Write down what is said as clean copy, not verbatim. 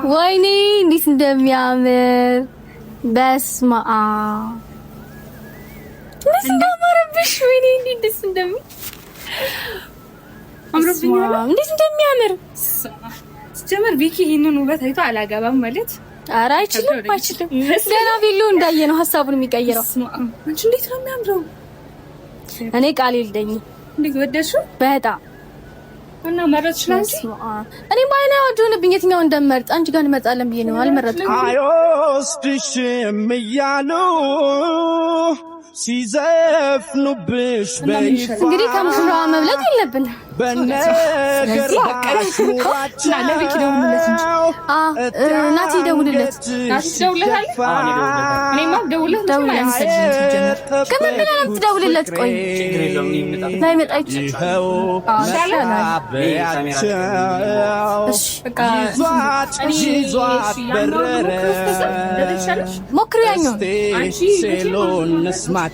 ወይኔ እንዴት እንደሚያምር በስመ አብ! እንዴት እንዳማረብሽ! ወይኔ እንዴት ደስ እንደሚል አምሮብኛል። እንዴት እንደሚያምር ሲጀመር ቢኪ ይህንን ውበት አይቶ አላገባም ማለት ኧረ አይችልም፣ አይችልም። ገና ቬሎ እንዳየ ነው ሀሳቡን የሚቀይረው። አንቺ እንዴት ነው የሚያምረው! እኔ ቃል የለኝም። እንዴት ወደድሽው? በጣም እና መረጥሽ ላንቺ? እኔ ባይና አዋጅ ሆነብኝ። የትኛውን እንደምመርጥ አንቺ ጋር እንመርጣለን ብዬ ነው አልመረጥኩም። አይወስድሽም እያሉ ሲዘፍኑብሽ በይፋ እንግዲህ ከሙሽራዋ መብለጥ የለብን። በነገር ለቤኪ ደውልለት እንጂ። ናቲ ደውልለት። ናቲ ትደውልለታለህ? እኔማ ደውልለት አይመስለኝም ሲጀመር። ግን ምን ብለህ ነው የምትደውልለት? ቆይ ላይመጣ ይችላል። ይኸው መሳበያቸው በቃ ይዟት ይዟት በረረ ሞክሪ ያኛውን እስቲ ሲሉ እንስማቸው።